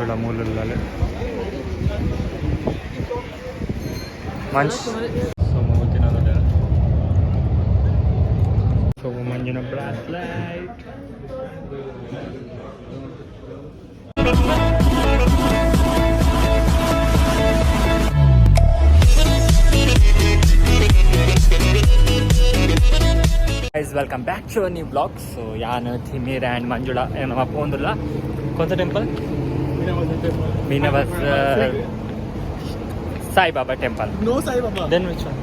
ಮಂಜುಳ ಮೂಲುಲ್ಲಲೆ Munch. ಸೊ ಮೂರು. ಸೊ ಮಂಜುನ bracelet. Guys, welcome back to new vlog. So ಯಾನ್ ಥಿಮೀರ್ ಆ್ಯಂಡ್ ಮಂಜುಳಾ ನಮ್ಮ ಪೋಂದುಲ್ಲ. कौन temple? Meenavas Sai Baba temple. No Sai Baba. Then which one?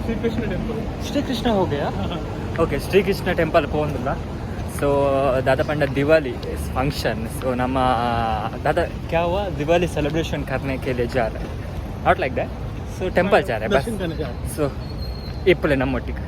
Shri Krishna temple. Shri Krishna हो गया. Okay, Shrikrishna temple ಪೋಂದುಲ್ಲ. So ದಾದಾ ಪಂಡ दिवाली फंक्शन. सो ನಮ್ಮ दादा क्या हुआ, दिवाली सेलिब्रेशन करने के लिए जा रहे हैं, not like that. So temple जा रहे हैं बस. दर्शन करने जा ಸೊ ಇಪ್ಪಲೆ ನಮ್ಮೊಟ್ಟಿಗೆ.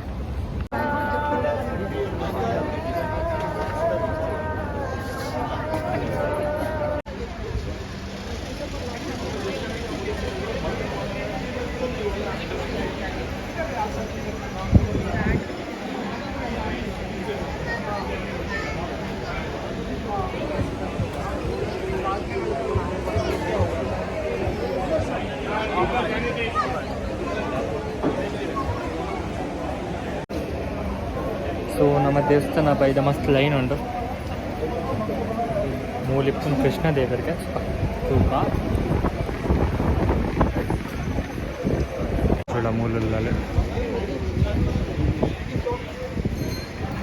ಸೊ ನಮ್ಮ ದೇವಸ್ಥಾನ ಬೈದ ಮಸ್ತ್ ಲೈನ್ ಉಂಟು. ಮೂಲಿಪ್ಪುನ್ ಕೃಷ್ಣ ದೇವರಿಗೆ ತೂಕ ಮೂಲುಲ್ಲಲೆ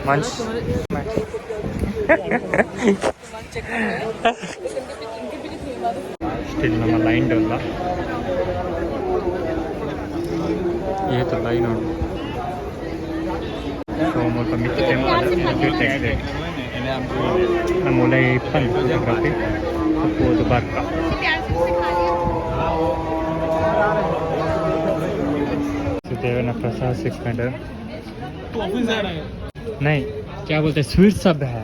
ಮಂಚ್. ಸ್ಟಿಲ್ ನಮ್ಮ ಲೈನ್ ಉಲ್ಲ. ಏತು ಲೈನ್ ಉಂಟು. ಸೊ ಮುಲ್ಪ ಮಿತ್ತ್ ಟೆಂಪಲ್ ಎಕ್ಸಿಟ್. ನಮ್ಮ ಉಲೈ ಇಪ್ಪನ್ ಫೋಟೋಗ್ರಫಿ ಪೋದು ಬರ್ಕ. ದೇವನ प्रसाद सिखंड. तू ऑफिस जा रहा है? नहीं, क्या बोलते हैं, स्वीट सब है.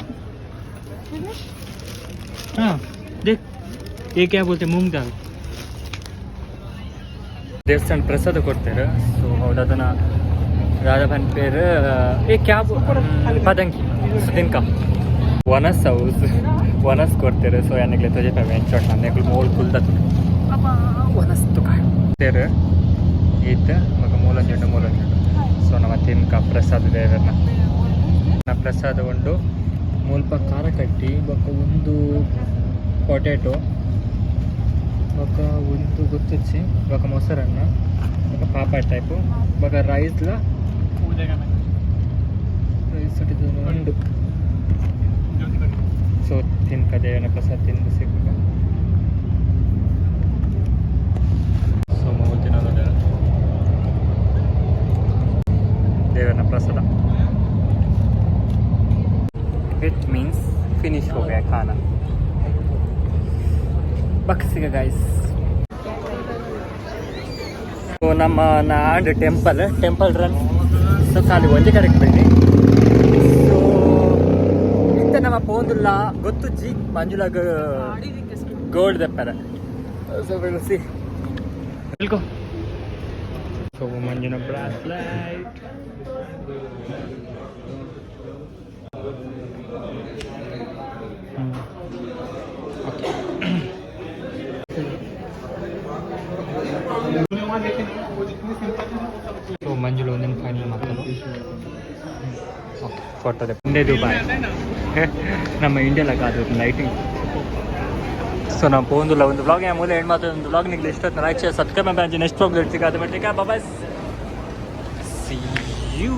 हाँ, देख, ये क्या बोलते हैं, मूंग दाल. ದೇವಸ್ಥಾನ ಪ್ರಸಾದ ಕೊಡ್ತಾರೆ. ಸೊ ಹೌದು, ಅದನ್ನ ರಾಧಾಬನ್ ಪೇರು ಏ ಕ್ಯಾ ಪದಂಕಿ ಸುದಿನ್ಕ ವನಸ್ ಹೌಸ್ ವನಸ್ ಕೊಡ್ತಾರೆ. ಸೊ ಯಾನಿಗ್ಲೆ ತೊಜೆ ಎಂಚೋಟ್ ನೆಗ್ಲು ಮೋಲ್ ಕುಲ್ದ ವನಸ್ ತುಕಾಡ್ತೇರು ಈತ ಮಗ ಮೂಲಂಜುಂಡು ಮೂಲಂಜುಂಡು. ಸೊ ನಮ್ಮ ತಿನ್ಕ ಪ್ರಸಾದ ದೇವರನ್ನ ಪ್ರಸಾದ ಉಂಡು. ಮುಲ್ಪ ಖಾರ ಕಟ್ಟಿ, ಬೊಕ್ಕ ಒಂದು ಪೊಟ್ಯಾಟೊ, ಬೊಕ್ಕ ಒಂದು ಗೊತ್ತುಚ್ಚಿ, ಬೊಕ್ಕ ಮೊಸರನ್ನ, ಬೊಕ್ಕ ಪಾಪಡ್ ಟೈಪು, ಬೊಕ್ಕ ರೈಸ್ಲ ರೈಸ್ ಉಂಡು. ಸೊ ತಿನ್ಕ ದೇವನ ಪ್ರಸಾದ ತಿಂದು ಸಿಕ್ಕ. ಸೊ ಮೂರು ದಿನ ದೇವನ ಪ್ರಸಾದ. It means finish हो गया खाना. ಬಕ್ಸಿಗ ಗೈಸ್. ಸೊ ನಮ್ಮ ನಾಡ್ ಟೆಂಪಲ್, ಟೆಂಪಲ್ ರನ್. ಸೊ ಖಾಲಿ ಒಂಜೆ ಕಡೆಗೆ ಬನ್ನಿ. ಸೊ ಇತ್ತ ನಮ್ಮ ಪೋಂದುಲ್ಲ ಗೊತ್ತುಜ್ಜಿ, ಮಂಜುಳಾಗ ಗೋಲ್ಡ್ ದೆಪ್ಪರೆ. ಸೊ will see. Go. So ಮಂಜುನ ಬ್ರಾಸ್ಲೈಟ್. ಓಕೆ. ಸೊ ಮಂಜುಳ ಒಂದೇನು ಫೈನಲ್ ಮಾಡ್ತಾರೆ. ಓಕೆ, ಫೋಟೋ ಒಂದೇ ದುಬಾಯ್ ನಮ್ಮ ಇಂಡಿಯಾಲಾಗ ಅದು ಲೈಟಿಂಗ್. ಸೊ ನಾವು ಪೋಂದುಲ್ಲ ಒಂದು ವ್ಲಾಗ್ ಮೂಲ ಏನು ಮಾತ್ರ ಒಂದು ವ್ಲಾಗ್ ನಿಮಗೆ ಇಷ್ಟ ಲೈಕ್, ಶೇರ್, ಸಬ್ಸ್ಕ್ರೈಬ್ ಮಾಡಿ. ನೆಕ್ಸ್ಟ್ ವ್ಲಾಗ್ ಇರ್ತೀವಿ. ಅದು ಮತ್ತೆ ಬಾಯ್, ಸಿ you.